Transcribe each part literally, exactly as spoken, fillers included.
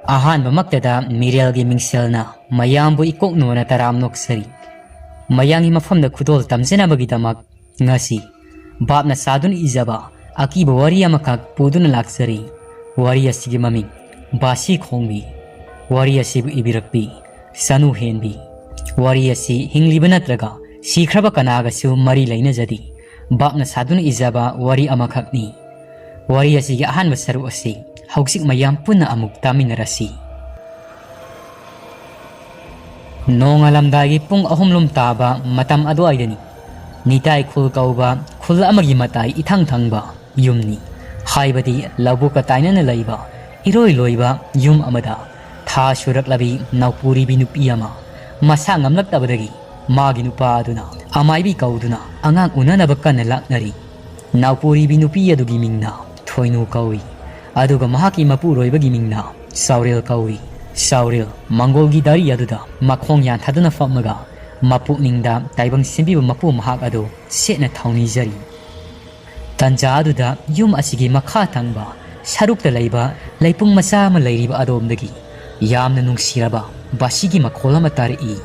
ꯑꯍꯥꯟꯕꯃꯛꯇꯗ ꯃꯤꯔꯦꯜꯒꯤ ꯃꯤꯡꯁꯦꯜꯅ ꯃꯌꯥꯝꯕꯨ ꯏꯀꯣꯛ ꯅꯣꯟꯅ ꯇꯔꯥꯝ ꯅꯣꯛꯆꯔꯤ꯫ ꯃꯌꯥꯝꯒꯤ ꯃꯐꯝꯗ ꯈꯨꯗꯣꯜ ꯇꯝꯖꯅꯕꯒꯤꯗꯃꯛ ꯉꯁꯤ ꯕꯥꯞꯅ ꯁꯥꯗꯨꯅ ꯏꯖꯕ ꯑꯀꯤꯕ ꯋꯥꯔꯤ ꯑꯃꯈꯛ ꯄꯨꯗꯨꯅ ꯂꯥꯛꯆꯔꯤ꯫ ꯋꯥꯔꯤ ꯑꯁꯤꯒꯤ ꯃꯃꯤꯡ ꯕꯥꯁꯤ ꯈꯣꯡꯕꯤ꯫ ꯋꯥꯔꯤ ꯑꯁꯤꯕꯨ ꯏꯕꯤꯔꯛꯄꯤ ꯁꯅꯨ ꯍꯦꯟꯕꯤ꯫ ꯋꯥꯔꯤ ꯑꯁꯤ ꯍꯤꯡꯂꯤꯕ ꯅꯠꯇ꯭ꯔꯒ ꯁꯤꯈ꯭ꯔꯕ ꯀꯅꯥꯒꯁꯨ ꯃꯔꯤ ꯂꯩꯅꯖꯗꯦ꯫ ꯕꯥꯞꯅ ꯁꯥꯗꯨꯅ ꯏꯖꯕ ꯋꯥꯔꯤ ꯑꯃꯈꯛꯅꯤ꯫ ꯋꯥꯔꯤ ꯑꯁꯤꯒꯤ ꯑꯍꯥꯟꯕ ꯁꯔꯨꯛ ꯑꯁꯤ ꯍꯧꯖꯤꯛ ꯃꯌꯥꯝ ꯄꯨꯟꯅ ꯑꯃꯨꯛ ꯇꯥꯃꯤꯟꯅꯔꯁꯤ꯫ ꯅꯣꯡꯉꯥꯜꯂꯝꯗꯥꯏꯒꯤ ꯄꯨꯡ ꯑꯍꯨꯝ ꯂꯣꯝ ꯇꯥꯕ ꯃꯇꯝ ꯑꯗꯨꯋꯥꯏꯗꯅꯤ꯫ ꯅꯤꯇꯥꯏ ꯈꯨꯜ ꯀꯧꯕ ꯈꯨꯜ ꯑꯃꯒꯤ ꯃꯇꯥꯏ ꯏꯊꯪ ꯊꯪꯕ ꯌꯨꯝꯅꯤ꯫ ꯍꯥꯏꯕꯗꯤ ꯂꯧꯕꯨꯛꯀ ꯇꯥꯏꯅꯅ ꯂꯩꯕ ꯏꯔꯣꯏ ꯂꯣꯏꯕ ꯌꯨꯝ ꯑꯃꯗ ꯊꯥ ꯁꯨꯔꯛꯂꯕꯤ ꯅꯥꯎꯄꯨꯔꯤꯕꯤ ꯅꯨꯄꯤ ꯑꯃ ꯃꯁꯥ ꯉꯝꯂꯛꯇꯕꯗꯒꯤ ꯃꯥꯒꯤ ꯅꯨꯄꯥ ꯑꯗꯨꯅ ꯑꯃꯥꯏꯕꯤ ꯀꯧꯗꯨꯅ ꯑꯉꯥꯡ ꯎꯅꯅꯕ ꯀꯟꯅ ꯂꯥꯛꯅꯔꯤ꯫ ꯅꯥꯎꯄꯨꯔꯤꯕꯤ ꯅꯨꯄꯤ ꯑꯗꯨꯒꯤ ꯃꯤꯡꯅ ꯊꯣꯏꯅꯨ ꯀꯧꯏ꯫ ꯑꯗꯨꯒ ꯃꯍꯥꯛꯀꯤ ꯃꯄꯨꯔꯣꯏꯕꯒꯤ ꯃꯤꯡꯅ ꯆꯥꯎꯔꯦꯜ ꯀꯧꯏ꯫ ꯆꯥꯎꯔꯦꯜ ꯃꯪꯒꯣꯜꯒꯤ ꯗꯥꯔꯤ ꯑꯗꯨꯗ ꯃꯈꯣꯡ ꯌꯥꯟꯊꯗꯨꯅ ꯐꯝꯃꯒ ꯃꯄꯨꯛꯅꯤꯡꯗ ꯇꯥꯏꯕꯪ ꯁꯦꯝꯕꯤꯕ ꯃꯄꯨ ꯃꯍꯥꯛ ꯑꯗꯨ ꯁꯦꯠꯅ ꯊꯧꯅꯤꯖꯔꯤ꯫ ꯇꯟꯖꯥ ꯑꯗꯨꯗ ꯌꯨꯝ ꯑꯁꯤꯒꯤ ꯃꯈꯥ ꯊꯪꯕ ꯁꯔꯨꯛꯇ ꯂꯩꯕ ꯂꯩꯄꯨꯡ ꯃꯆꯥ ꯑꯃ ꯂꯩꯔꯤꯕ ꯑꯗꯣꯝꯗꯒꯤ ꯌꯥꯝꯅ ꯅꯨꯡꯁꯤꯔꯕ ꯕꯥꯁꯤꯒꯤ ꯃꯈꯣꯜ ꯑꯃ ꯇꯥꯔꯛꯏ꯫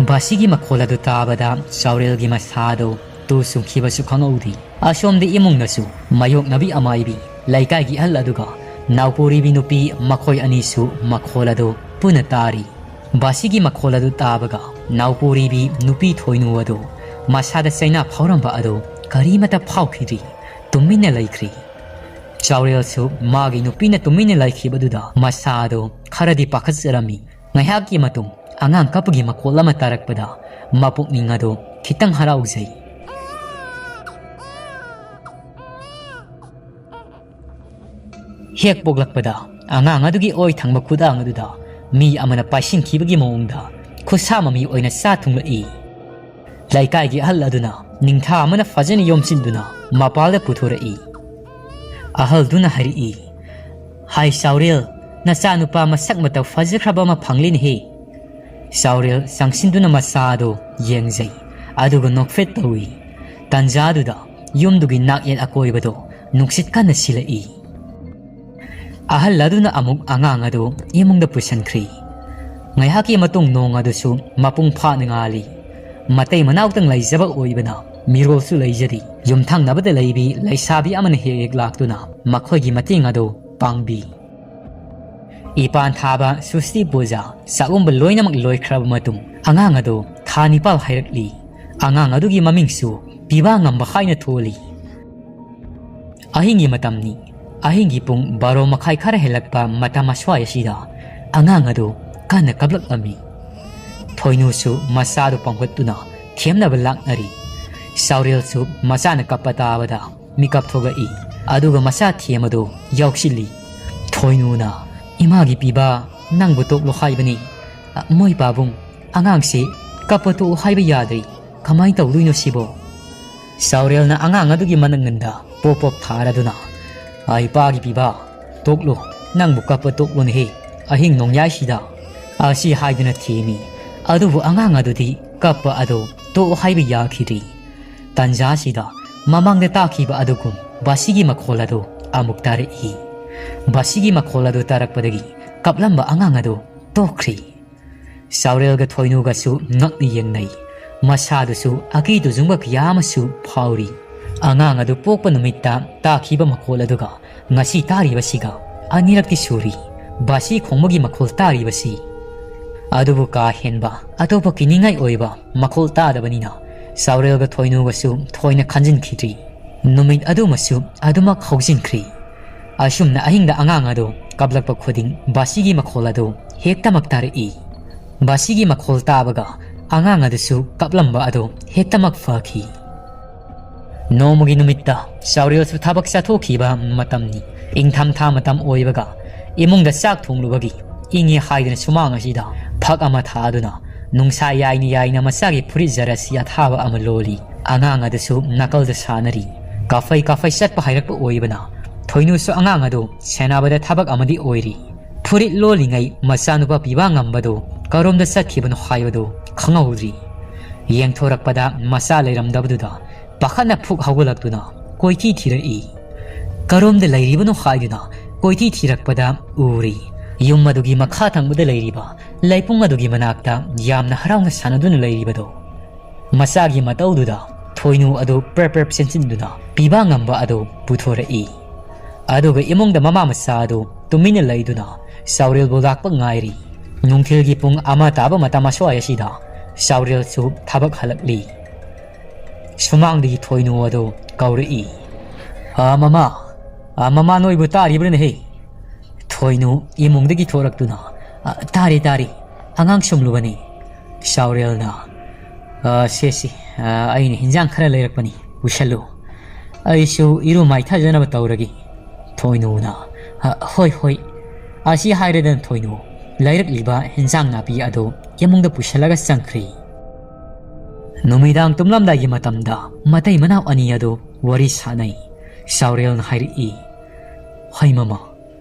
ꯕꯥꯁꯤꯒꯤ ꯃꯈꯣꯜ ꯑꯗꯨ ꯇꯥꯕꯗ ꯆꯥꯎꯔꯦꯜꯒꯤ ꯃꯁꯥꯗꯨ ꯇꯨ ꯆꯨꯡꯈꯤꯕꯁꯨ ꯈꯪꯍꯧꯗꯦ꯫ ꯑꯁꯣꯝꯗ ꯏꯃꯨꯡꯗꯁꯨ ꯃꯥꯌꯣꯛꯅꯕꯤ ꯑꯃꯥꯏꯕꯤ ꯂꯩꯀꯥꯏꯒꯤ ꯑꯍꯜ ꯑꯗꯨꯒ ꯅꯥꯎꯄꯨꯔꯤꯕꯤ ꯅꯨꯄꯤ ꯃꯈꯣꯏ ꯑꯅꯤꯁꯨ ꯃꯈꯣꯜ ꯑꯗꯨ ꯄꯨꯟꯅ ꯇꯥꯔꯤ꯫ ꯕꯥꯁꯤꯒꯤ ꯃꯈꯣꯜ ꯑꯗꯨ ꯇꯥꯕꯒ ꯅꯥꯎꯄꯨꯔꯤꯕꯤ ꯅꯨꯄꯤ ꯊꯣꯏꯅꯨ ꯑꯗꯨ ꯃꯁꯥꯗ ꯆꯩꯅꯥ ꯐꯥꯎꯔꯝꯕ ꯑꯗꯨ ꯀꯔꯤꯃꯇ ꯐꯥꯎꯈꯤꯗ꯭ꯔꯤ꯫ ꯇꯨꯃꯤꯟꯅ ꯂꯩꯈ꯭ꯔꯤ꯫ ꯆꯥꯎꯔꯦꯜꯁꯨ ꯃꯥꯒꯤ ꯅꯨꯄꯤꯅ ꯇꯨꯃꯤꯟꯅ ꯂꯩꯈꯤꯕꯗꯨꯗ ꯃꯁꯥꯗꯨ ꯈꯔꯗꯤ ꯄꯥꯈꯠꯆꯔꯝꯃꯤ꯫ ꯉꯥꯏꯍꯥꯛꯀꯤ ꯃꯇꯨꯡ ꯑꯉꯥꯡ ꯀꯞꯄꯒꯤ ꯃꯈꯣꯜ ꯑꯃ ꯇꯥꯔꯛꯄꯗ ꯃꯄꯨꯛꯅꯤꯡ ꯑꯗꯨ ꯈꯤꯇꯪ ꯍꯔꯥꯎꯖꯩ꯫ ꯍꯦꯛ ꯄꯣꯛꯂꯛꯄꯗ ꯑꯉꯥꯡ ꯑꯗꯨꯒꯤ ꯑꯣꯏ ꯊꯪꯕ ꯈꯨꯗꯥꯡ ꯑꯗꯨꯗ ꯃꯤ ꯑꯃꯅ ꯄꯥꯏꯁꯤꯟꯈꯤꯕꯒꯤ ꯃꯑꯣꯡꯗ ꯈꯨꯠꯁꯥ ꯃꯃꯤ ꯑꯣꯏꯅ ꯆꯥ ꯊꯨꯡꯂꯛꯏ꯫ ꯂꯩꯀꯥꯏꯒꯤ ꯑꯍꯜ ꯑꯗꯨꯅ ꯅꯤꯡꯊꯥ ꯑꯃꯅ ꯐꯖꯅ ꯌꯣꯝꯁꯤꯟꯗꯨꯅ ꯃꯄꯥꯜꯗ ꯄꯨꯊꯣꯔꯛꯏ꯫ ꯑꯍꯜꯗꯨꯅ ꯍꯥꯏꯔꯛꯏ, "ꯍꯥꯏ ꯆꯥꯎꯔꯦꯜ, ꯅꯆꯥꯅꯨꯄꯥ ꯃꯁꯛ ꯃꯇꯧ ꯐꯖꯈ꯭ꯔꯕ ꯑꯃ ꯐꯪꯂꯦꯅꯦꯍꯦ!" ꯆꯥꯎꯔꯦꯜ ꯆꯪꯁꯤꯟꯗꯨꯅ ꯃꯆꯥ ꯑꯗꯨ ꯌꯦꯡꯖꯩ, ꯑꯗꯨꯒ ꯅꯣꯛꯐꯦꯠ ꯇꯧꯏ꯫ ꯇꯟꯖꯥꯗꯨꯗ ꯌꯨꯝꯗꯨꯒꯤ ꯅꯥꯛꯌꯦꯠ ꯑꯀꯣꯏꯕꯗꯨ ꯅꯨꯡꯁꯤꯠ ꯀꯟꯅ ꯁꯤꯜꯂꯛꯏ꯫ ꯑꯍꯜ ꯑꯗꯨꯅ ꯑꯃꯨꯛ ꯑꯉꯥꯡ ꯑꯗꯨ ꯏꯃꯨꯡꯗ ꯄꯨꯁꯤꯟꯈ꯭ꯔꯤ꯫ ꯉꯥꯏꯍꯥꯛꯀꯤ ꯃꯇꯨꯡ ꯅꯣꯡ ꯑꯗꯨꯁꯨ ꯃꯄꯨꯡ ꯐꯥꯅ ꯉꯥꯜꯂꯤ꯫ ꯃꯇꯩ ꯃꯅꯥꯎꯇꯪ ꯂꯩꯖꯕ ꯑꯣꯏꯕꯅ ꯃꯤꯔꯣꯜꯁꯨ ꯂꯩꯖꯗꯦ꯫ ꯌꯨꯝꯊꯪꯅꯕꯗ ꯂꯩꯕꯤ ꯂꯩꯁꯥꯕꯤ ꯑꯃꯅ ꯍꯦꯛ ꯍꯦꯛ ꯂꯥꯛꯇꯨꯅ ꯃꯈꯣꯏꯒꯤ ꯃꯇꯦꯡ ꯑꯗꯨ ꯄꯥꯡꯕꯤ꯫ ꯏꯄꯥꯟ ꯊꯥꯕ ꯁꯨꯁꯇꯤ ꯄꯨꯖꯥ ꯆꯥꯛꯎꯝꯕ ꯂꯣꯏꯅꯃꯛ ꯂꯣꯏꯈ꯭ꯔꯕ ꯃꯇꯨꯡ ꯑꯉꯥꯡ ꯑꯗꯨ ꯊꯥ ꯅꯤꯄꯥꯜ ꯍꯥꯏꯔꯛꯂꯤ꯫ ꯑꯉꯥꯡ ꯑꯗꯨꯒꯤ ꯃꯃꯤꯡꯁꯨ ꯄꯤꯕꯥ ꯉꯝꯕ ꯍꯥꯏꯅ ꯊꯣꯜꯂꯤ꯫ ꯑꯍꯤꯡꯒꯤ ꯃꯇꯝꯅꯤ꯫ ꯑꯍꯤꯡꯒꯤ ꯄꯨꯡ ꯕꯥꯔꯣ ꯃꯈꯥꯏ ꯈꯔ ꯍꯦꯜꯂꯛꯄ ꯃꯇꯝ ꯑꯁ꯭ꯋꯥꯏ ꯑꯁꯤꯗ ꯑꯉꯥꯡ ꯑꯗꯨ ꯀꯟꯅ ꯀꯞꯂꯛꯂꯝꯃꯤ꯫ ꯊꯣꯏꯅꯨꯁꯨ ꯃꯆꯥꯗꯨ ꯄꯥꯝꯈꯠꯇꯨꯅ ꯊꯦꯝꯅꯕ ꯂꯥꯛꯅꯔꯤ꯫ ꯆꯥꯎꯔꯦꯜꯁꯨ ꯃꯆꯥꯅ ꯀꯞꯄ ꯇꯥꯕꯗ ꯃꯤꯀꯞ ꯊꯣꯛꯂꯛꯏ꯫ ꯑꯗꯨꯒ ꯃꯆꯥ ꯊꯦꯝꯕꯗꯨ ꯌꯥꯎꯁꯤꯜꯂꯤ꯫ ꯊꯣꯏꯅꯨꯅ, "ꯏꯃꯥꯒꯤ ꯄꯤꯕꯥ, ꯅꯪꯕꯨ ꯇꯣꯛꯂꯣ ꯍꯥꯏꯕꯅꯤ꯫ ꯑ, ꯃꯣꯏ ꯄꯥꯕꯨꯡ, ꯑꯉꯥꯡꯁꯤ ꯀꯞꯄ ꯇꯣꯛꯎ ꯍꯥꯏꯕ ꯌꯥꯗ꯭ꯔꯤ꯫ ꯀꯃꯥꯏ ꯇꯧꯗꯣꯏꯅꯣ ꯁꯤꯕꯣ?" ꯆꯥꯎꯔꯦꯜꯅ ꯑꯉꯥꯡ ꯑꯗꯨꯒꯤ ꯃꯅꯪꯒꯟꯗ ꯄꯣꯞ ꯄꯣꯞ ꯊꯥꯔꯗꯨꯅ, "ꯑ, ꯏꯄꯥꯒꯤ ꯄꯤꯕꯥ, ꯇꯣꯛꯂꯣ, ꯅꯪꯕꯨ ꯀꯞꯄ ꯇꯣꯛꯂꯣꯅꯦꯍꯦ, ꯑꯍꯤꯡ ꯅꯣꯡꯌꯥꯏꯁꯤꯗ?" ꯑꯁꯤ ꯍꯥꯏꯗꯨꯅ ꯊꯦꯝꯃꯤ꯫ ꯑꯗꯨꯕꯨ ꯑꯉꯥꯡ ꯑꯗꯨꯗꯤ ꯀꯞꯄ ꯑꯗꯨ ꯇꯣꯛꯑꯣ ꯍꯥꯏꯕ ꯌꯥꯈꯤꯗ꯭ꯔꯤ꯫ ꯇꯥꯟꯖꯥꯁꯤꯗ ꯃꯃꯥꯡꯗ ꯇꯥꯈꯤꯕ ꯑꯗꯨꯒꯨꯝ ꯕꯥꯁꯤꯒꯤ ꯃꯈꯣꯜ ꯑꯗꯨ ꯑꯃꯨꯛ ꯇꯥꯔꯛꯏ꯫ ꯕꯥꯁꯤꯒꯤ ꯃꯈꯣꯜ ꯑꯗꯨ ꯇꯥꯔꯛꯄꯗꯒꯤ ꯀꯞꯂꯝꯕ ꯑꯉꯥꯡ ꯑꯗꯨ ꯇꯣꯛꯈ꯭ꯔꯤ꯫ ꯆꯥꯎꯔꯦꯜꯒ ꯊꯣꯏꯅꯨꯒꯁꯨ ꯉꯛꯅ ꯌꯦꯡꯅꯩ꯫ ꯃꯁꯥꯗꯨꯁꯨ ꯑꯀꯤ ꯇꯨꯖꯨꯡꯕ ꯀꯌꯥ ꯑꯃꯁꯨ ꯐꯥꯎꯔꯤ꯫ ꯑꯉꯥꯡ ꯑꯗꯨ ꯄꯣꯛꯄ ꯅꯨꯃꯤꯠꯇ ꯇꯥꯈꯤꯕ ꯃꯈꯣꯜ ꯑꯗꯨꯒ ꯉꯁꯤ ꯇꯥꯔꯤꯕꯁꯤꯒ ꯑꯅꯤꯔꯛꯇꯤ ꯁꯨꯔꯤ ꯕꯥꯁꯤ ꯈꯣꯡꯕꯒꯤ ꯃꯈꯣꯜ ꯇꯥꯔꯤꯕꯁꯤ꯫ ꯑꯗꯨꯕꯨ ꯀꯥ ꯍꯦꯟꯕ ꯑꯇꯣꯞꯄ ꯀꯤꯅꯤꯡꯉꯥꯏ ꯑꯣꯏꯕ ꯃꯈꯣꯜ ꯇꯥꯗꯕꯅꯤꯅ ꯆꯥꯎꯔꯦꯜꯒ ꯊꯣꯏꯅꯨꯒꯁꯨ ꯊꯣꯏꯅ ꯈꯟꯖꯤꯟꯈꯤꯗ꯭ꯔꯤ꯫ ꯅꯨꯃꯤꯠ ꯑꯗꯨꯃꯁꯨ ꯑꯗꯨꯃꯛ ꯍꯧꯖꯤꯟꯈ꯭ꯔꯤ꯫ ꯑꯁꯨꯝꯅ ꯑꯍꯤꯡꯗ ꯑꯉꯥꯡ ꯑꯗꯨ ꯀꯞꯂꯛꯄ ꯈꯨꯗꯤꯡ ꯕꯥꯁꯤꯒꯤ ꯃꯈꯣꯜ ꯑꯗꯨ ꯍꯦꯛꯇꯃꯛ ꯇꯥꯔꯛꯏ꯫ ꯕꯥꯁꯤꯒꯤ ꯃꯈꯣꯜ ꯇꯥꯕꯒ ꯑꯉꯥꯡ ꯑꯗꯨꯁꯨ ꯀꯞꯂꯝꯕ ꯑꯗꯨ ꯍꯦꯛꯇꯃꯛ ꯐꯈꯤ꯫ ꯅꯣꯡꯃꯒꯤ ꯅꯨꯃꯤꯠꯇ ꯆꯥꯎꯔꯦꯜꯁꯨ ꯊꯕꯛ ꯆꯠꯊꯣꯛꯈꯤꯕ ꯃꯇꯝꯅꯤ꯫ ꯏꯪꯊꯝꯊꯥ ꯃꯇꯝ ꯑꯣꯏꯕꯒ ꯏꯃꯨꯡꯗ ꯆꯥꯛ ꯊꯣꯡꯂꯨꯕꯒꯤ ꯏꯪꯉꯦ ꯍꯥꯏꯗꯨꯅ ꯁꯨꯃꯥꯡ ꯑꯁꯤꯗ ꯐꯛ ꯑꯃ ꯊꯥꯗꯨꯅ ꯅꯨꯡꯁꯥ ꯌꯥꯏꯅ ꯌꯥꯏꯅ ꯃꯆꯥꯒꯤ ꯐꯨꯔꯤꯠ ꯖꯔꯁꯤ ꯑꯊꯥꯕ ꯑꯃ ꯂꯣꯜꯂꯤ꯫ ꯑꯉꯥꯡ ꯑꯗꯨꯁꯨ ꯅꯥꯀꯜꯗ ꯁꯥꯟꯅꯔꯤ꯫ ꯀꯥꯐꯩ ꯀꯥꯐꯩ ꯆꯠꯄ ꯍꯩꯔꯛꯄ ꯑꯣꯏꯕꯅ ꯊꯣꯏꯅꯨꯁꯨ ꯑꯉꯥꯡ ꯑꯗꯨ ꯁꯦꯟꯅꯕꯗ ꯊꯕꯛ ꯑꯃꯗꯤ ꯑꯣꯏꯔꯤ꯫ ꯐꯨꯔꯤꯠ ꯂꯣꯜꯂꯤꯉꯩ ꯃꯆꯥꯅꯨꯄꯥ ꯄꯤꯕꯥ ꯉꯝꯕꯗꯨ ꯀꯔꯣꯝꯗ ꯆꯠꯈꯤꯕꯅꯣ ꯍꯥꯏꯕꯗꯨ ꯈꯪꯍꯧꯗ꯭ꯔꯤ꯫ ꯌꯦꯡꯊꯣꯔꯛꯄꯗ ꯃꯆꯥ ꯂꯩꯔꯝꯗꯕꯗꯨꯗ ꯄꯥꯈꯠꯅ ꯐꯨꯛ ꯍꯧꯒꯠꯂꯛꯇꯨꯅ ꯀꯣꯏꯊꯤ ꯊꯤꯔꯛꯏ꯫ ꯀꯔꯣꯝꯗ ꯂꯩꯔꯤꯕꯅꯣ ꯍꯥꯏꯗꯨꯅ ꯀꯣꯏꯊꯤ ꯊꯤꯔꯛꯄꯗ ꯎꯔꯤ, ꯌꯨꯝ ꯑꯗꯨꯒꯤ ꯃꯈꯥ ꯊꯪꯕꯗ ꯂꯩꯔꯤꯕ ꯂꯩꯄꯨꯡ ꯑꯗꯨꯒꯤ ꯃꯅꯥꯛꯇ ꯌꯥꯝꯅ ꯍꯔꯥꯎꯅ ꯁꯥꯟꯅꯗꯨꯅ ꯂꯩꯔꯤꯕꯗꯣ꯫ ꯃꯆꯥꯒꯤ ꯃꯇꯧꯗꯨꯗ ꯊꯣꯏꯅꯨ ꯑꯗꯨ ꯄ꯭ꯔꯞ ꯄ꯭ꯔꯞ ꯆꯦꯟꯁꯤꯟꯗꯨꯅ ꯄꯤꯕꯥ ꯉꯝꯕ ꯑꯗꯨ ꯄꯨꯊꯣꯔꯛꯏ꯫ ꯑꯗꯨꯒ ꯏꯃꯨꯡꯗ ꯃꯃꯥ ꯃꯆꯥ ꯑꯗꯨ ꯇꯨꯃꯤꯟꯅ ꯂꯩꯗꯨꯅ ꯆꯥꯎꯔꯦꯜꯕꯨ ꯂꯥꯛꯄ ꯉꯥꯏꯔꯤ꯫ ꯅꯨꯡꯊꯤꯜꯒꯤ ꯄꯨꯡ ꯑꯃ ꯇꯥꯕ ꯃꯇꯝ ꯑꯁ꯭ꯋꯥꯏ ꯑꯁꯤꯗ ꯆꯥꯎꯔꯦꯜꯁꯨ ꯊꯕꯛ ꯍꯜꯂꯛꯂꯤ꯫ ꯁꯨꯃꯥꯡꯗꯒꯤ ꯊꯣꯏꯅꯨ ꯑꯗꯨ ꯀꯧꯔꯛꯏ꯫ "ꯑ, ꯃꯃꯥ! ꯑ, ꯃꯃꯥ, ꯅꯣꯏꯕꯨ ꯇꯥꯔꯤꯕ꯭ꯔꯅꯦꯍꯦ?" ꯊꯣꯏꯅꯨ ꯏꯃꯨꯡꯗꯒꯤ ꯊꯣꯔꯛꯇꯨꯅ, "ꯑ, ꯇꯥꯔꯤ, ꯇꯥꯔꯤ꯫ ꯑꯉꯥꯡ ꯁꯨꯝꯂꯨꯕꯅꯤ꯫" ꯆꯥꯎꯔꯦꯜꯅ, "ꯑ, ꯁꯦ, ꯁꯦ, ꯑ, ꯑꯩꯅ ꯍꯤꯟꯖꯥꯡ ꯈꯔ ꯂꯩꯔꯛꯄꯅꯤ, ꯄꯨꯁꯜꯂꯨ꯫ ꯑꯩꯁꯨ ꯏꯔꯨ ꯃꯥꯏꯊꯖꯅꯕ ꯇꯧꯔꯒꯦ꯫" ꯊꯣꯏꯅꯨꯅ, "ꯑ, ꯍꯣꯏ, ꯍꯣꯏ꯫" ꯑꯁꯤ ꯍꯥꯏꯔꯗꯅ ꯊꯣꯏꯅꯨ ꯂꯩꯔꯛꯂꯤꯕ ꯍꯤꯟꯖꯥꯡ ꯅꯥꯄꯤ ꯑꯗꯨ ꯏꯃꯨꯡꯗ ꯄꯨꯁꯜꯂꯒ ꯆꯪꯈ꯭ꯔꯦ꯫ ꯅꯨꯃꯤꯗꯥꯡ ꯇꯨꯝꯂꯝꯗꯥꯏꯒꯤ ꯃꯇꯝꯗ ꯃꯇꯩ ꯃꯅꯥꯎ ꯑꯅꯤ ꯑꯗꯨ ꯋꯥꯔꯤ ꯁꯥꯟꯅꯩ꯫ ꯆꯥꯎꯔꯦꯜꯅ ꯍꯥꯏꯔꯛꯏ, "ꯍꯩ ꯃꯃꯥ,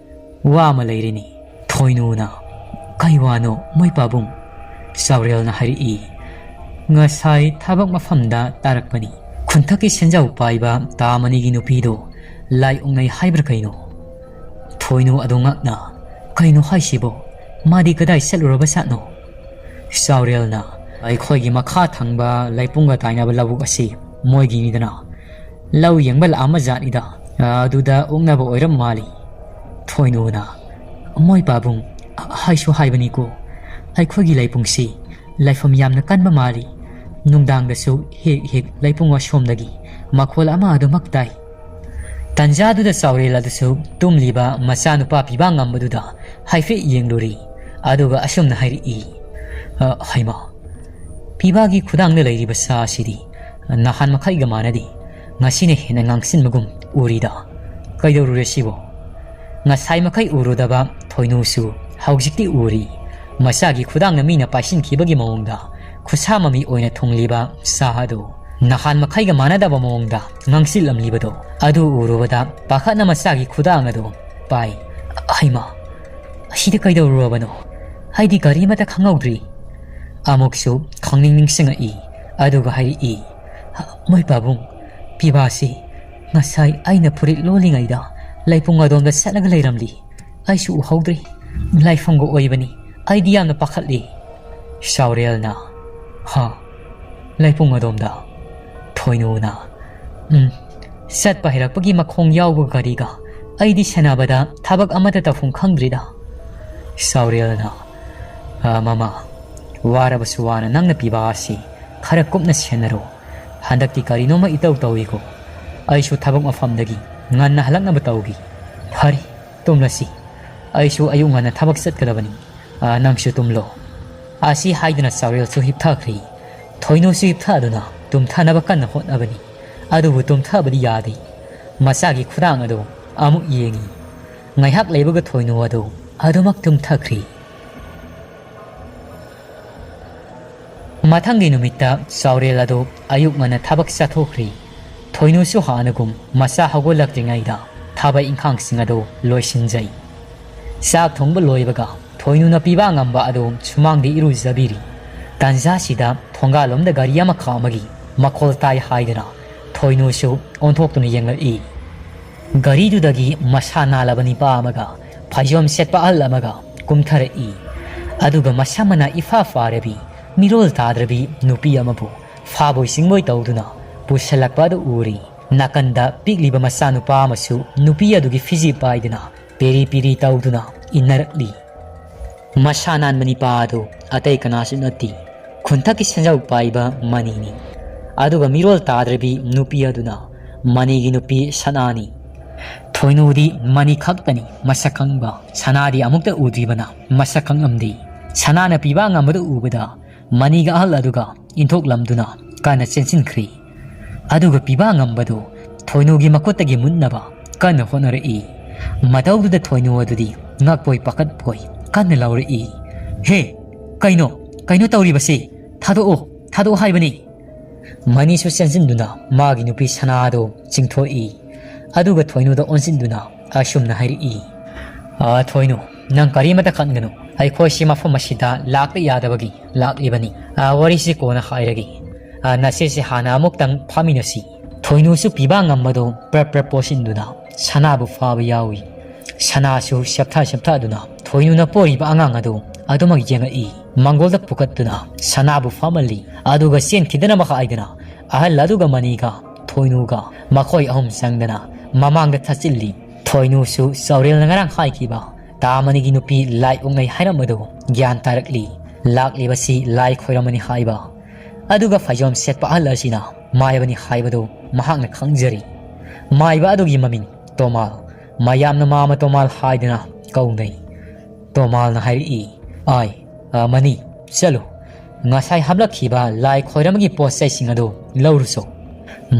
ꯋꯥ ꯑꯃ ꯂꯩꯔꯤꯅꯤ꯫" ꯊꯣꯏꯅꯨꯅ, "ꯀꯩ ꯋꯥꯅꯣ, ꯃꯣꯏ ꯄꯥꯕꯨꯡ?" ꯆꯥꯎꯔꯦꯜꯅ ꯍꯥꯏꯔꯛꯏ, "ꯉꯁꯥꯏ ꯊꯕꯛ ꯃꯐꯝꯗ ꯇꯥꯔꯛꯄꯅꯤ꯫ ꯈꯨꯟꯊꯛꯀꯤ ꯁꯦꯟꯖꯥꯎ ꯄꯥꯏꯕ ꯇꯥ ꯃꯅꯤꯒꯤ ꯅꯨꯄꯤꯗꯣ ꯂꯥꯏ ꯑꯣꯛꯅꯩ ꯍꯥꯏꯕ꯭ꯔꯥ ꯀꯩꯅꯣ?" ꯊꯣꯏꯅꯨ ꯑꯗꯨ ꯉꯛꯅ, "ꯀꯩꯅꯣ ꯍꯥꯏꯁꯤꯕꯣ? ꯃꯥꯗꯤ ꯀꯗꯥꯏ ꯆꯠꯂꯨꯔꯕ ꯖꯥꯠꯅꯣ?" ꯆꯥꯎꯔꯦꯜꯅ, "ꯑꯩꯈꯣꯏꯒꯤ ꯃꯈꯥ ꯊꯪꯕ ꯂꯩꯄꯨꯡꯒ ꯇꯥꯏꯅꯕ ꯂꯧꯕꯨꯛ ꯑꯁꯤ ꯃꯣꯏꯒꯤꯅꯤꯗꯅ, ꯂꯧ ꯌꯦꯡꯕ ꯂꯥꯛꯑꯝꯕ ꯖꯥꯠꯅꯤꯗ꯫ ꯑꯗꯨꯗ ꯑꯣꯛꯅꯕ ꯑꯣꯏꯔꯝ ꯃꯥꯜꯂꯤ꯫" ꯊꯣꯏꯅꯨꯅ, "ꯃꯣꯏ ꯄꯥꯕꯨꯡ, ꯍꯥꯏꯁꯨ ꯍꯥꯏꯕꯅꯤꯀꯣ, ꯑꯩꯈꯣꯏꯒꯤ ꯂꯩꯄꯨꯡꯁꯤ ꯂꯥꯏꯐꯝ ꯌꯥꯝꯅ ꯀꯟꯕ ꯃꯥꯜꯂꯤ꯫ ꯅꯨꯡꯗꯥꯡꯗꯁꯨ ꯍꯦꯛ ꯍꯦꯛ ꯂꯩꯄꯨꯡ ꯑꯁꯣꯝꯗꯒꯤ ꯃꯈꯣꯜ ꯑꯃ ꯑꯗꯨꯃꯛ ꯇꯥꯏ꯫" ꯇꯟꯖꯥꯗꯨꯗ ꯆꯥꯎꯔꯦꯜ ꯑꯗꯨꯁꯨ ꯇꯨꯝꯂꯤꯕ ꯃꯆꯥꯅꯨꯄꯥ ꯄꯤꯕꯥ ꯉꯝꯕꯗꯨꯗ ꯍꯥꯏꯐꯦꯠ ꯌꯦꯡꯂꯨꯔꯤ꯫ ꯑꯗꯨꯒ ꯑꯁꯨꯝꯅ ꯍꯥꯏꯔꯛꯏ, "ꯑ, ꯍꯩꯃꯥ, ꯄꯤꯕꯥꯒꯤ ꯈꯨꯗꯥꯡꯗ ꯂꯩꯔꯤꯕ ꯁꯥ ꯑꯁꯤꯗꯤ ꯅꯍꯥꯟ ꯃꯈꯩꯒ ꯃꯥꯟꯅꯗꯦ꯫ ꯉꯁꯤꯅ ꯍꯦꯟꯅ ꯉꯥꯡꯁꯤꯟꯕꯒꯨꯝ ꯎꯔꯤꯗ꯫ ꯀꯩꯗꯧꯔꯨꯔꯦ ꯁꯤꯕꯣ?" ꯉꯁꯥꯏ ꯃꯈꯩ ꯎꯔꯨꯗꯕ ꯊꯣꯏꯅꯨꯁꯨ ꯍꯧꯖꯤꯛꯇꯤ ꯎꯔꯤ꯫ ꯃꯆꯥꯒꯤ ꯈꯨꯗꯥꯡꯅ ꯃꯤꯅ ꯄꯥꯏꯁꯤꯟꯈꯤꯕꯒꯤ ꯃꯑꯣꯡꯗ ꯈꯨꯠꯁꯥ ꯃꯃꯤ ꯑꯣꯏꯅ ꯊꯨꯡꯂꯤꯕ ꯁꯥ ꯑꯗꯨ ꯅꯍꯥꯟ ꯃꯈꯩꯒ ꯃꯥꯟꯅꯗꯕ ꯃꯑꯣꯡꯗ ꯉꯥꯡꯁꯤꯜꯂꯝꯂꯤꯕꯗꯣ ꯑꯗꯨ ꯎꯔꯨꯕꯗ ꯄꯥꯈꯠꯅ ꯃꯆꯥꯒꯤ ꯈꯨꯗꯥꯡ ꯑꯗꯨ ꯄꯥꯏ꯫ "ꯍꯩꯃꯥ, ꯑꯁꯤꯗꯤ ꯀꯩꯗꯧꯔꯨꯔꯕꯅꯣ? ꯑꯩꯗꯤ ꯀꯔꯤꯃꯠꯇ ꯈꯪꯍꯧꯗ꯭ꯔꯤ꯫" ꯑꯃꯨꯛꯁꯨ ꯈꯪꯅꯤꯡ ꯅꯤꯡꯁꯤꯡꯉꯛꯏ꯫ ꯑꯗꯨꯒ ꯍꯥꯏꯔꯛꯏ, "ꯃꯣꯏ ꯄꯥꯕꯨꯡ, ꯄꯤꯕꯥꯁꯤ ꯉꯁꯥꯏ ꯑꯩꯅ ꯐꯨꯔꯤꯠ ꯂꯣꯜꯂꯤꯉꯩꯗ ꯂꯩꯄꯨꯡ ꯑꯗꯣꯝꯗ ꯆꯠꯂꯒ ꯂꯩꯔꯝꯂꯤ꯫ ꯑꯩꯁꯨ ꯎꯍꯧꯗ꯭ꯔꯦ꯫ ꯂꯥꯏꯐꯝꯒ ꯑꯣꯏꯕꯅꯤ꯫ ꯑꯩꯗꯤ ꯌꯥꯝꯅ ꯄꯥꯈꯠꯂꯤ꯫ ꯆꯥꯎꯔꯦꯜꯅ, "ꯍꯥ? ꯂꯩꯄꯨꯡ ꯑꯗꯣꯝꯗ?" ꯊꯣꯏꯅꯨꯅ, "ꯎꯝ, ꯆꯠꯄ ꯍꯩꯔꯛꯄꯒꯤ ꯃꯈꯣꯡ ꯌꯥꯎꯕ ꯒꯥꯔꯤꯒ ꯑꯩꯗꯤ ꯁꯦꯟꯅꯕꯗ ꯊꯕꯛ ꯑꯃꯠꯇ ꯇꯧꯐꯝ ꯈꯪꯗ꯭ꯔꯤꯗ꯫" ꯆꯥꯎꯔꯦꯜꯅ, "ꯑ, ꯃꯃꯥ, ꯋꯥꯔꯕꯁꯨ ꯋꯥꯅ ꯅꯪꯅ ꯄꯤꯕ ꯑꯁꯤ ꯈꯔ ꯀꯨꯞꯅ ꯁꯦꯟꯅꯔꯣ꯫ ꯍꯟꯗꯛꯇꯤ ꯀꯔꯤꯅꯣꯃ ꯏꯇꯧ ꯇꯧꯏꯀꯣ꯫ ꯑꯩꯁꯨ ꯊꯕꯛ ꯃꯐꯝꯗꯒꯤ ꯉꯟꯅ ꯍꯜꯂꯛꯅꯕ ꯇꯧꯒꯦ꯫ ꯐꯔꯦ, ꯇꯨꯝꯂꯁꯤ꯫ ꯑꯩꯁꯨ ꯑꯌꯨꯛ ꯉꯟꯅ ꯊꯕꯛ ꯆꯠꯀꯗꯕꯅꯤ꯫ ꯑ, ꯅꯪꯁꯨ ꯇꯨꯝꯂꯣ꯫" ꯑꯁꯤ ꯍꯥꯏꯗꯨꯅ ꯆꯥꯎꯔꯦꯜꯁꯨ ꯍꯤꯞꯊꯈ꯭ꯔꯤ꯫ ꯊꯣꯏꯅꯨꯁꯨ ꯍꯤꯞꯊꯗꯨꯅ ꯇꯨꯝꯊꯅꯕ ꯀꯟꯅ ꯍꯣꯠꯅꯕꯅꯤ꯫ ꯑꯗꯨꯕꯨ ꯇꯨꯝꯊꯕꯗꯤ ꯌꯥꯗꯦ꯫ ꯃꯆꯥꯒꯤ ꯈꯨꯗꯥꯡ ꯑꯗꯨ ꯑꯃꯨꯛ ꯌꯦꯡꯏ꯫ ꯉꯥꯏꯍꯥꯛ ꯂꯩꯕꯒ ꯊꯣꯏꯅꯨ ꯑꯗꯨ ꯑꯗꯨꯃꯛ ꯇꯨꯝꯊꯈ꯭ꯔꯤ꯫ ꯃꯊꯪꯒꯤ ꯅꯨꯃꯤꯠꯇ ꯆꯥꯎꯔꯦꯜ ꯑꯗꯨ ꯑꯌꯨꯛ ꯉꯟꯅ ꯊꯕꯛ ꯆꯠꯊꯣꯛꯈ꯭ꯔꯤ꯫ ꯊꯣꯏꯅꯨꯁꯨ ꯍꯥꯟꯅꯒꯨꯝ ꯃꯆꯥ ꯍꯧꯒꯠꯂꯛꯇ꯭ꯔꯤꯉꯩꯗ ꯊꯕꯛ ꯏꯪꯈꯥꯡꯁꯤꯡ ꯑꯗꯨ ꯂꯣꯏꯁꯤꯟꯖꯩ꯫ ꯆꯥꯛ ꯊꯣꯡꯕ ꯂꯣꯏꯕꯒ ꯊꯣꯏꯅꯨꯅ ꯄꯤꯕꯥ ꯉꯝꯕ ꯑꯗꯨ ꯁꯨꯃꯥꯡꯗ ꯏꯔꯨꯖꯕꯤꯔꯤ꯫ ꯇꯥꯟꯖꯥꯁꯤꯗ ꯊꯣꯡꯒꯥꯜꯂꯣꯝꯗ ꯒꯥꯔꯤ ꯑꯃ ꯈꯥꯝꯕꯒꯤ ꯃꯈꯣꯜ ꯇꯥꯏ ꯍꯥꯏꯗꯨꯅ ꯊꯣꯏꯅꯨꯁꯨ ꯑꯣꯟꯊꯣꯛꯇꯨꯅ ꯌꯦꯡꯂꯛꯏ꯫ ꯒꯥꯔꯤꯗꯨꯗꯒꯤ ꯃꯁꯥ ꯅꯥꯜꯂꯕ ꯅꯤꯄꯥ ꯑꯃꯒ ꯐꯩꯖꯣꯝ ꯁꯦꯠꯄ ꯑꯍꯜ ꯑꯃꯒ ꯀꯨꯝꯊꯔꯛꯏ꯫ ꯑꯗꯨꯒ ꯃꯁꯥ ꯃꯅꯥ ꯏꯐꯥ ꯐꯥꯔꯕꯤ, ꯃꯤꯔꯣꯜ ꯇꯥꯗ꯭ꯔꯕꯤ ꯅꯨꯄꯤ ꯑꯃꯕꯨ ꯐꯥꯕꯣꯏ ꯆꯤꯡꯕꯣꯏ ꯇꯧꯗꯨꯅ ꯄꯨꯁꯜꯂꯛꯄ ꯑꯗꯨ ꯎꯔꯤ꯫ ꯅꯥꯀꯟꯗ ꯄꯤꯛꯂꯤꯕ ꯃꯆꯥꯅꯨꯄꯥ ꯑꯃꯁꯨ ꯅꯨꯄꯤ ꯑꯗꯨꯒꯤ ꯐꯤꯖꯤ ꯄꯥꯏꯗꯨꯅ ꯄꯦꯔꯤ ꯄꯦꯔꯤ ꯇꯧꯗꯨꯅ ꯏꯟꯅꯔꯛꯂꯤ꯫ ꯃꯁꯥ ꯅꯥꯟꯕ ꯅꯤꯄꯥ ꯑꯗꯨ ꯑꯇꯩ ꯀꯅꯥꯁꯨ ꯅꯠꯇꯦ, ꯈꯨꯟꯊꯛꯀꯤ ꯁꯦꯟꯖꯥꯎ ꯄꯥꯏꯕ ꯃꯅꯤꯅꯤ꯫ ꯑꯗꯨꯒ ꯃꯤꯔꯣꯜ ꯇꯥꯗ꯭ꯔꯕꯤ ꯅꯨꯄꯤ ꯑꯗꯨꯅ ꯃꯅꯤꯒꯤ ꯅꯨꯄꯤ ꯁꯅꯥꯅꯤ꯫ ꯊꯣꯏꯅꯨꯗꯤ ꯃꯅꯤ ꯈꯛꯇꯅꯤ ꯃꯁꯛ ꯈꯪꯕ, ꯁꯅꯥꯗꯤ ꯑꯃꯨꯛꯇ ꯎꯗ꯭ꯔꯤꯕꯅ ꯃꯁꯛ ꯈꯪꯂꯝꯗꯦ꯫ ꯁꯅꯥꯅ ꯄꯤꯕꯥ ꯉꯝꯕꯗꯨ ꯎꯕꯗ ꯃꯅꯤꯒ ꯑꯍꯜ ꯑꯗꯨꯒ ꯏꯟꯊꯣꯛꯂꯝꯗꯨꯅ ꯀꯟꯅ ꯆꯦꯟꯁꯤꯟꯈ꯭ꯔꯤ꯫ ꯑꯗꯨꯒ ꯄꯤꯕꯥ ꯉꯝꯕꯗꯨ ꯊꯣꯏꯅꯨꯒꯤ ꯃꯈꯨꯠꯇꯒꯤ ꯃꯨꯠꯅꯕ ꯀꯟꯅ ꯍꯣꯠꯅꯔꯛꯏ꯫ ꯃꯇꯧꯗꯨꯗ ꯊꯣꯏꯅꯨ ꯑꯗꯨꯗꯤ ꯉꯛꯄꯣꯏ ꯄꯥꯈꯠꯄꯣꯏ ꯀꯟꯅ ꯂꯥꯎꯔꯛꯏ, "ꯍꯦ, ꯀꯩꯅꯣ, ꯀꯩꯅꯣ ꯇꯧꯔꯤꯕꯁꯤ? ꯊꯥꯗꯣꯛꯑꯣ, ꯊꯥꯗꯣꯛꯑꯣ ꯍꯥꯏꯕꯅꯤ!" ꯃꯅꯤꯁꯨ ꯆꯦꯟꯁꯤꯟꯗꯨꯅ ꯃꯥꯒꯤ ꯅꯨꯄꯤ ꯁꯅꯥꯗꯨ ꯆꯤꯡꯊꯣꯛꯏ꯫ ꯑꯗꯨꯒ ꯊꯣꯏꯅꯨꯗ ꯑꯣꯟꯁꯤꯟꯗꯨꯅ ꯑꯁꯨꯝꯅ ꯍꯥꯏꯔꯛꯏ, "ꯑꯥ, ꯊꯣꯏꯅꯨ, ꯅꯪ ꯀꯔꯤꯃꯇ ꯈꯟꯒꯅꯨ꯫ ꯑꯩꯈꯣꯏꯁꯤ ꯃꯐꯝ ꯑꯁꯤꯗ ꯂꯥꯛꯄ ꯌꯥꯗꯕꯒꯤ ꯂꯥꯛꯂꯤꯕꯅꯤ꯫ ꯑꯥ, ꯋꯥꯔꯤꯁꯤ ꯀꯣꯟꯅ ꯍꯥꯏꯔꯒꯦ꯫ ꯑꯥ, ꯅꯆꯦꯁꯤ ꯍꯥꯟꯅ ꯑꯃꯨꯛꯇꯪ ꯐꯥꯃꯤꯟꯅꯁꯤ꯫ ꯊꯣꯏꯅꯨꯁꯨ ꯄꯤꯕꯥ ꯉꯝꯕꯗꯨ ꯄ꯭ꯔꯞ ꯄ꯭ꯔꯞ ꯄꯣꯁꯤꯟꯗꯨꯅ ꯁꯅꯥꯕꯨ ꯐꯥꯕ ꯌꯥꯎꯏ꯫ ꯁꯅꯥꯁꯨ ꯁꯦꯞꯊ ꯁꯦꯞꯊꯗꯨꯅ ꯊꯣꯏꯅꯨꯅ ꯄꯣꯔꯤꯕ ꯑꯉꯥꯡ ꯑꯗꯨ ꯑꯗꯨꯃꯛ ꯌꯦꯡꯉꯛꯏ꯫ ꯃꯪꯒꯣꯜꯗ ꯄꯨꯈꯠꯇꯨꯅ ꯁꯅꯥꯕꯨ ꯐꯥꯃꯜꯂꯤ꯫ ꯑꯗꯨꯒ ꯆꯦꯟꯈꯤꯗꯅꯕ ꯍꯥꯏꯗꯨꯅ ꯑꯍꯜ ꯑꯗꯨꯒ ꯃꯅꯤꯒ ꯊꯣꯏꯅꯨꯒ ꯃꯈꯣꯏ ꯑꯍꯨꯝ ꯆꯪꯗꯅ ꯃꯃꯥꯡꯗ ꯊꯠꯆꯤꯜꯂꯤ꯫ ꯊꯣꯏꯅꯨꯁꯨ ꯆꯥꯎꯔꯦꯜꯅ ꯉꯔꯥꯡ ꯍꯥꯏꯈꯤꯕ ꯇꯥ ꯃꯅꯤꯒꯤ ꯅꯨꯄꯤ ꯂꯥꯏ ꯑꯣꯛꯅꯩ ꯍꯥꯏꯔꯝꯕꯗꯨ ꯒ꯭ꯌꯥꯟ ꯇꯥꯔꯛꯂꯤ꯫ ꯂꯥꯛꯂꯤꯕꯁꯤ ꯂꯥꯏ ꯈꯣꯏꯔꯝꯃꯅꯤ ꯍꯥꯏꯕ꯫ ꯑꯗꯨꯒ ꯐꯩꯖꯣꯝ ꯁꯦꯠꯄ ꯑꯍꯜ ꯑꯁꯤꯅ ꯃꯥꯏꯕꯅꯤ ꯍꯥꯏꯕꯗꯨ ꯃꯍꯥꯛꯅ ꯈꯪꯖꯔꯤ꯫ ꯃꯥꯏꯕ ꯑꯗꯨꯒꯤ ꯃꯃꯤꯡ ꯇꯣꯃꯥꯜ꯫ ꯃꯌꯥꯝꯅ ꯃꯥꯃ ꯇꯣꯃꯥꯜ ꯍꯥꯏꯗꯨꯅ ꯀꯧꯅꯩ꯫ ꯇꯣꯃꯥꯜꯅ ꯍꯥꯏꯔꯛꯏ, "ꯑꯥꯏ, ꯑ, ꯃꯅꯤ, ꯆꯠꯂꯨ꯫ ꯉꯁꯥꯏ ꯍꯥꯞꯂꯛꯈꯤꯕ ꯂꯥꯏ ꯈꯣꯏꯔꯝꯕꯒꯤ ꯄꯣꯠ ꯆꯩꯁꯤꯡ ꯑꯗꯨ ꯂꯧꯔꯨꯆꯣ꯫"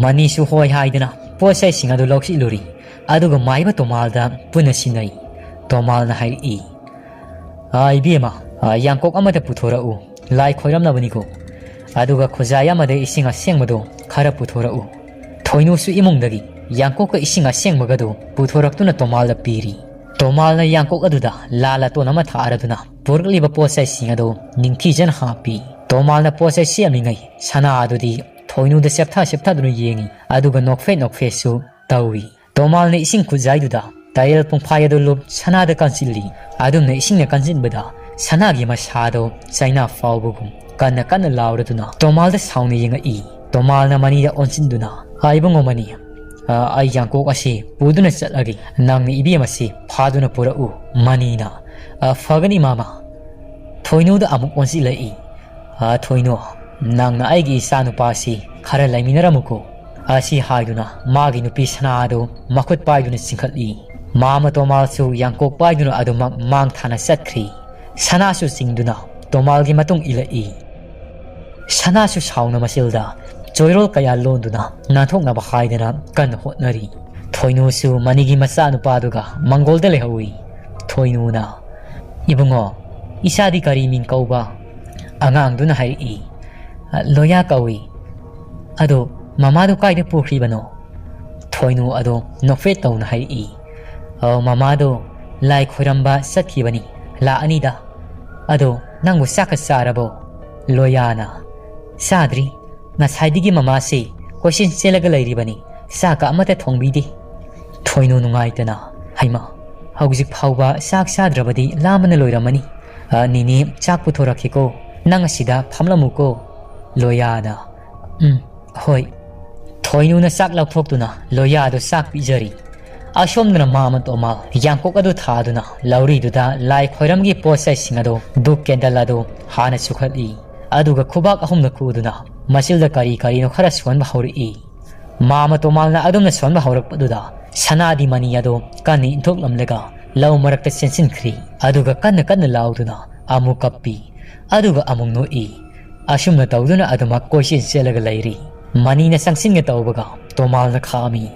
ꯃꯅꯤꯁꯨ ꯍꯣꯏ ꯍꯥꯏꯗꯨꯅ ꯄꯣꯠ ꯆꯩꯁꯤꯡ ꯑꯗꯨ ꯂꯧꯁꯤꯜꯂꯨꯔꯤ꯫ ꯑꯗꯨꯒ ꯃꯥꯏꯕ ꯇꯣꯃꯥꯜꯗ ꯄꯨꯟꯅ ꯁꯤꯟꯅꯩ꯫ ꯇꯣꯃꯥꯜꯅ ꯍꯥꯏꯔꯛꯏ, "ꯑ, ꯏꯕꯦꯝꯃ, ꯑ, ꯌꯥꯡꯀꯣꯛ ꯑꯃꯗ ꯄꯨꯊꯣꯔꯛꯎ꯫ ꯂꯥꯏ ꯈꯣꯏꯔꯝꯅꯕꯅꯤꯀꯣ꯫ ꯑꯗꯨꯒ ꯈꯨꯖꯥꯏ ꯑꯃꯗ ꯏꯁꯤꯡ ꯑꯁꯦꯡꯕꯗꯣ ꯈꯔ ꯄꯨꯊꯣꯔꯛꯎ꯫" ꯊꯣꯏꯅꯨꯁꯨ ꯏꯃꯨꯡꯗꯒꯤ ꯌꯥꯡꯀꯣꯛꯀ ꯏꯁꯤꯡ ꯑꯁꯦꯡꯕꯒꯗꯨ ꯄꯨꯊꯣꯔꯛꯇꯨꯅ ꯇꯣꯃꯥꯜꯗ ꯄꯤꯔꯤ꯫ ꯇꯣꯃꯥꯜꯅ ꯌꯥꯡꯀꯣꯛ ꯑꯗꯨꯗ ꯂꯥ ꯂꯥꯇꯣꯟ ꯑꯃ ꯊꯥꯔꯗꯨꯅ ꯄꯨꯔꯛꯂꯤꯕ ꯄꯣꯠ ꯆꯩꯁꯤꯡ ꯑꯗꯨ ꯅꯤꯡꯊꯤꯖꯅ ꯍꯥꯞꯄꯤ꯫ ꯇꯣꯃꯥꯜꯅ ꯄꯣꯠ ꯆꯩ ꯁꯦꯝꯂꯤꯉꯩ ꯁꯅꯥ ꯑꯗꯨꯗꯤ ꯊꯣꯏꯅꯨꯗ ꯆꯦꯞꯊ ꯆꯦꯞꯊꯗꯨꯅ ꯌꯦꯡꯏ, ꯑꯗꯨꯒ ꯅꯣꯛꯐꯦꯠ ꯅꯣꯛꯐꯦꯠꯁꯨ ꯇꯧꯏ꯫ ꯇꯣꯃꯥꯜꯅ ꯏꯁꯤꯡ ꯈꯨꯖꯥꯏꯗꯨꯗ ꯇꯥꯌꯦꯜ ꯄꯨꯡꯐꯥꯏ ꯑꯗꯨ ꯂꯨꯞ ꯁꯅꯥꯗ ꯀꯟꯁꯤꯜꯂꯤ꯫ ꯑꯗꯨꯝꯅ ꯏꯁꯤꯡꯅ ꯀꯟꯁꯤꯟꯕꯗ ꯁꯅꯥꯒꯤ ꯃꯁꯥꯗꯣ ꯆꯩꯅꯥ ꯐꯥꯎꯕꯒꯨꯝ ꯀꯟꯅ ꯀꯟꯅ ꯂꯥꯎꯔꯗꯨꯅ ꯇꯣꯃꯥꯜꯗ ꯁꯥꯎꯅ ꯌꯦꯡꯉꯛꯏ꯫ ꯇꯣꯃꯥꯜꯅ ꯃꯅꯤꯗ ꯑꯣꯟꯁꯤꯟꯗꯨꯅ, "ꯑ, ꯏꯕꯨꯡꯉꯣ ꯃꯅꯤ, ꯑ, ꯑꯩ ꯌꯥꯡꯀꯣꯛ ꯑꯁꯤ ꯄꯨꯗꯨꯅ ꯆꯠꯂꯒꯦ꯫ ꯅꯪꯅ ꯏꯕꯦꯝ ꯑꯁꯤ ꯐꯥꯗꯨꯅ ꯄꯨꯔꯛꯎ꯫" ꯃꯅꯤꯅ, "ꯑ, ꯐꯒꯅꯤ ꯃꯥꯃ꯫" ꯊꯣꯏꯅꯨꯗ ꯑꯃꯨꯛ ꯑꯣꯟꯁꯤꯜꯂꯛꯏ꯫ "ꯑ, ꯊꯣꯏꯅꯨ, ꯅꯪꯅ ꯑꯩꯒꯤ ꯏꯆꯥꯅꯨꯄꯥꯁꯤ ꯈꯔ ꯂꯩꯃꯤꯟꯅꯔꯝꯃꯨꯀꯣ꯫" ꯑꯁꯤ ꯍꯥꯏꯗꯨꯅ ꯃꯥꯒꯤ ꯅꯨꯄꯤ ꯁꯅꯥ ꯑꯗꯨ ꯃꯈꯨꯠ ꯄꯥꯏꯗꯨꯅ ꯆꯤꯡꯈꯠꯂꯤ꯫ ꯃꯥꯃ ꯇꯣꯃꯥꯜꯁꯨ ꯌꯥꯡꯀꯣꯛ ꯄꯥꯏꯗꯨꯅ ꯑꯗꯨꯃꯛ ꯃꯥꯡ ꯊꯥꯅ ꯆꯠꯈ꯭ꯔꯤ꯫ ꯁꯅꯥꯁꯨ ꯆꯤꯡꯗꯨꯅ ꯇꯣꯃꯥꯜꯒꯤ ꯃꯇꯨꯡ ꯏꯜꯂꯛꯏ꯫ ꯁꯅꯥꯁꯨ ꯁꯥꯎꯅ ꯃꯆꯤꯜꯗ ꯆꯣꯏꯔꯣꯜ ꯀꯌꯥ ꯂꯣꯟꯗꯨꯅ ꯅꯥꯟꯊꯣꯛꯅꯕ ꯍꯥꯏꯗꯅ ꯀꯟꯅ ꯍꯣꯠꯅꯔꯤ꯫ ꯊꯣꯏꯅꯨꯁꯨ ꯃꯅꯤꯒꯤ ꯃꯆꯥꯅꯨꯄꯥꯗꯨꯒ ꯃꯪꯒꯣꯜꯗ ꯂꯩꯍꯧꯏ꯫ ꯊꯣꯏꯅꯨꯅ, "ꯏꯕꯨꯡꯉꯣ, ꯏꯆꯥꯗꯤ ꯀꯔꯤ ꯃꯤꯡ ꯀꯧꯕ?" ꯑꯉꯥꯡꯗꯨꯅ ꯍꯥꯏꯔꯛꯏ, "ꯂꯣꯌꯥ ꯀꯧꯏ꯫ ꯑꯗꯣ ꯃꯃꯥꯗꯣ ꯀꯥꯏꯗ ꯄꯨꯈ꯭ꯔꯤꯕꯅꯣ?" ꯊꯣꯏꯅꯨ ꯑꯗꯣ ꯅꯣꯛꯐꯦꯠ ꯇꯧꯅ ꯍꯥꯏꯔꯛꯏ, "ꯑꯣ, ꯃꯃꯥꯗꯣ ꯂꯥꯏ ꯈꯣꯏꯔꯝꯕ ꯆꯠꯈꯤꯕꯅꯤ, ꯂꯥꯛꯑꯅꯤꯗ꯫ ꯑꯗꯣ ꯅꯪꯕꯨ ꯆꯥꯛꯀ ꯆꯥꯔꯕꯣ?" ꯂꯣꯌꯥꯅ, "ꯆꯥꯗ꯭ꯔꯤ꯫ ꯉꯁꯥꯏꯗꯒꯤ ꯃꯃꯥꯁꯤ ꯀꯣꯏꯆꯦꯟ ꯆꯦꯜꯂꯒ ꯂꯩꯔꯤꯕꯅꯤ꯫ ꯆꯥꯛꯀ ꯑꯃꯠꯇ ꯊꯣꯡꯕꯤꯗꯦ꯫ ꯊꯣꯏꯅꯨ ꯅꯨꯡꯉꯥꯏꯇꯅ, "ꯍꯩꯃꯥ, ꯍꯧꯖꯤꯛ ꯐꯥꯎꯕ ꯆꯥꯛ ꯆꯥꯗ꯭ꯔꯕꯗꯤ ꯂꯥꯝꯕꯅ ꯂꯣꯏꯔꯝꯃꯅꯤ꯫ ꯑ, ꯅꯤꯅꯦ, ꯆꯥꯛ ꯄꯨꯊꯣꯔꯛꯀꯦꯀꯣ꯫ ꯅꯪ ꯑꯁꯤꯗ ꯐꯝꯂꯝꯃꯨꯀꯣ꯫" ꯂꯣꯌꯥꯅ, "ꯎꯝ, ꯍꯣꯏ꯫" ꯊꯣꯏꯅꯨꯅ ꯆꯥꯛ ꯂꯧꯊꯣꯛꯇꯨꯅ ꯂꯣꯌꯥꯗꯨ ꯆꯥꯛ ꯄꯤꯖꯔꯤ꯫ ꯑꯁꯣꯝꯗꯅ ꯃꯥꯃ ꯇꯣꯃꯥꯜ ꯌꯥꯡꯀꯣꯛ ꯑꯗꯨ ꯊꯥꯗꯨꯅ ꯂꯧꯔꯤꯗꯨꯗ ꯂꯥꯏ ꯈꯣꯏꯔꯝꯒꯤ ꯄꯣꯠ ꯆꯩꯁꯤꯡ ꯑꯗꯨ, ꯙꯨꯞ ꯀꯦꯟꯗꯜ ꯑꯗꯨ ꯍꯥꯟꯅ ꯆꯨꯈꯠꯂꯤ꯫ ꯑꯗꯨꯒ ꯈꯨꯕꯥꯛ ꯑꯍꯨꯝꯅ ꯈꯨꯗꯨꯅ ꯃꯆꯤꯜꯗ ꯀꯔꯤ ꯀꯔꯤꯅꯣ ꯈꯔ ꯁꯣꯟꯕ ꯍꯧꯔꯛꯏ꯫ ꯃꯥꯃ ꯇꯣꯃꯥꯜꯅ ꯑꯗꯨꯝꯅ ꯁꯣꯟꯕ ꯍꯧꯔꯛꯄꯗꯨꯗ ꯁꯅꯥꯗꯤ ꯃꯅꯤ ꯑꯗꯨ ꯀꯟꯅ ꯏꯟꯊꯣꯛꯂꯝꯂꯒ ꯂꯧ ꯃꯔꯛꯇ ꯆꯦꯟꯁꯤꯟꯈ꯭ꯔꯤ꯫ ꯑꯗꯨꯒ ꯀꯟꯅ ꯀꯟꯅ ꯂꯥꯎꯗꯨꯅ ꯑꯃꯨꯛ ꯀꯞꯄꯤ꯫ ꯑꯗꯨꯒ ꯑꯃꯨꯛ ꯅꯣꯛꯏ꯫ ꯑꯁꯨꯝꯅ ꯇꯧꯗꯨꯅ ꯑꯗꯨꯃꯛ ꯀꯣꯏꯆꯦꯟ ꯆꯦꯜꯂꯒ ꯂꯩꯔꯤ꯫ ꯃꯅꯤꯅ ꯆꯪꯁꯤꯟꯒꯦ ꯇꯧꯕꯒ ꯇꯣꯃꯥꯜꯅ ꯈꯥꯝꯃꯤ꯫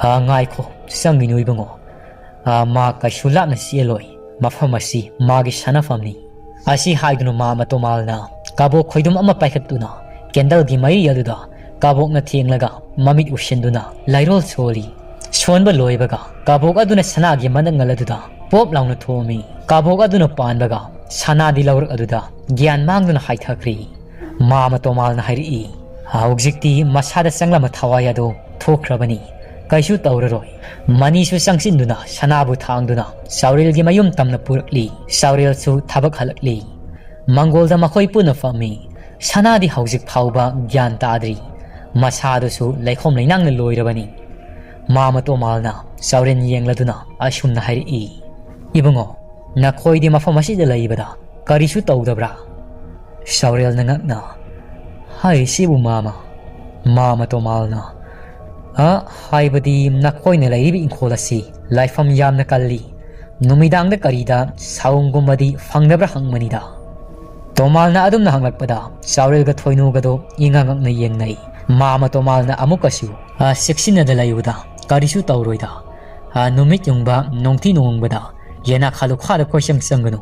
"ꯑ, ꯉꯥꯏꯈꯣ, ꯆꯪꯒꯤꯅꯨ ꯏꯕꯨꯡꯉꯣ꯫ ꯑ, ꯃꯥ ꯀꯩꯁꯨ ꯂꯥꯞꯅ ꯆꯦꯜꯂꯣꯏ꯫ ꯃꯐꯝ ꯑꯁꯤ ꯃꯥꯒꯤ ꯁꯥꯟꯅꯐꯝꯅꯤ꯫" ꯑꯁꯤ ꯍꯥꯏꯗꯨꯅ ꯃꯥꯃ ꯇꯣꯃꯥꯜꯅ ꯀꯕꯣꯛ ꯈꯣꯏꯗꯨꯝ ꯑꯃ ꯄꯥꯏꯈꯠꯇꯨꯅ ꯀꯦꯟꯗꯜꯒꯤ ꯃꯩꯔꯤ ꯑꯗꯨꯗ ꯀꯕꯣꯛꯅ ꯊꯦꯡꯂꯒ ꯃꯃꯤꯠ ꯎꯁꯤꯟꯗꯨꯅ ꯂꯩꯔꯣꯜ ꯁꯣꯜꯂꯤ꯫ ꯁꯣꯟꯕ ꯂꯣꯏꯕꯒ ꯀꯕꯣꯛ ꯑꯗꯨꯅ ꯁꯅꯥꯒꯤ ꯃꯅꯒꯜ ꯑꯗꯨꯗ ꯄꯣꯞ ꯂꯥꯎꯅ ꯊꯣꯝꯃꯤ꯫ ꯀꯕꯣꯛ ꯑꯗꯨꯅ ꯄꯥꯟꯕꯒ ꯁꯅꯥꯗꯤ ꯂꯧꯔꯛ ꯑꯗꯨꯗ ꯒ꯭ꯌꯥꯟ ꯃꯥꯡꯗꯨꯅ ꯍꯥꯏꯊꯈ꯭ꯔꯤ꯫ ꯃꯥꯃ ꯇꯣꯃꯥꯜꯅ ꯍꯥꯏꯔꯛꯏ, "ꯍꯧꯖꯤꯛꯇꯤ ꯃꯁꯥꯗ ꯆꯪꯂꯝꯕ ꯊꯋꯥꯏ ꯑꯗꯨ ꯊꯣꯛꯈ꯭ꯔꯕꯅꯤ꯫ ꯀꯩꯁꯨ ꯇꯧꯔꯔꯣꯏ꯫" ꯃꯅꯤꯁꯨ ꯆꯪꯁꯤꯟꯗꯨꯅ ꯁꯅꯥꯕꯨ ꯊꯥꯡꯗꯨꯅ ꯆꯥꯎꯔꯦꯜꯒꯤ ꯃꯌꯨꯝ ꯇꯝꯅ ꯄꯨꯔꯛꯂꯤ꯫ ꯆꯥꯎꯔꯦꯜꯁꯨ ꯊꯕꯛ ꯍꯜꯂꯛꯂꯤ꯫ ꯃꯪꯒꯣꯜꯗ ꯃꯈꯣꯏ ꯄꯨꯟꯅ ꯐꯝꯃꯤ꯫ ꯁꯅꯥꯗꯤ ꯍꯧꯖꯤꯛ ꯐꯥꯎꯕ ꯒ꯭ꯌꯥꯟ ꯇꯥꯗ꯭ꯔꯤ꯫ ꯃꯁꯥꯗꯨꯁꯨ ꯂꯩꯈꯣꯝ ꯂꯩꯅꯥꯡꯅ ꯂꯣꯏꯔꯕꯅꯤ꯫ ꯃꯥꯃ ꯇꯣꯃꯥꯜꯅ ꯆꯥꯎꯔꯦꯟ ꯌꯦꯡꯂꯗꯨꯅ ꯑꯁꯨꯝꯅ ꯍꯥꯏꯔꯛꯏ, "ꯏꯕꯨꯡꯉꯣ, ꯅꯈꯣꯏꯗꯤ ꯃꯐꯝ ꯑꯁꯤꯗ ꯂꯩꯕꯗ ꯀꯔꯤꯁꯨ ꯇꯧꯗꯕ꯭ꯔꯥ?" ꯆꯥꯎꯔꯦꯜꯅ ꯉꯛꯅ, "ꯍꯥꯏꯔꯤꯁꯤꯕꯨ ꯃꯥꯃ?" ꯃꯥꯃ ꯇꯣꯃꯥꯜꯅ, "ꯑ, ꯍꯥꯏꯕꯗꯤ ꯅꯈꯣꯏꯅ ꯂꯩꯔꯤꯕ ꯏꯪꯈꯣꯜ ꯑꯁꯤ ꯂꯥꯏꯐꯝ ꯌꯥꯝꯅ ꯀꯜꯂꯤ꯫ ꯅꯨꯃꯤꯗꯥꯡꯗ ꯀꯔꯤꯗ ꯁꯥꯎꯝꯒꯨꯝꯕꯗꯤ ꯐꯪꯗꯕ꯭ꯔꯥ ꯍꯪꯕꯅꯤꯗ?" ꯇꯣꯃꯥꯜꯅ ꯑꯗꯨꯝꯅ ꯍꯪꯂꯛꯄꯗ ꯆꯥꯎꯔꯦꯜꯒ ꯊꯣꯏꯅꯨꯒꯗꯣ ꯏꯉꯛ ꯉꯛꯅ ꯌꯦꯡꯅꯩ꯫ ꯃꯥꯃ ꯇꯣꯃꯥꯜꯅ ꯑꯃꯨꯛꯀꯁꯨ, "ꯑ, ꯆꯦꯛꯁꯤꯟꯅꯗ ꯂꯩꯌꯨꯗ, ꯀꯔꯤꯁꯨ ꯇꯧꯔꯣꯏꯗ꯫ ꯑ, ꯅꯨꯃꯤꯠ ꯌꯨꯡꯕ ꯅꯣꯡꯊꯤ ꯅꯣꯡꯕꯗ ꯌꯦꯅꯥꯈꯥ ꯂꯨꯈꯥꯗ ꯀꯣꯏꯆꯪ ꯆꯪꯒꯅꯨ꯫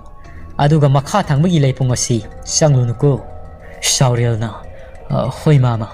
ꯑꯗꯨꯒ ꯃꯈꯥ ꯊꯪꯕꯒꯤ ꯂꯩꯄꯨꯡ ꯑꯁꯤ ꯆꯪꯂꯨꯅꯨꯀꯣ꯫" ꯆꯥꯎꯔꯦꯜꯅ, "ꯑ, ꯍꯣꯏ ꯃꯥꯃ,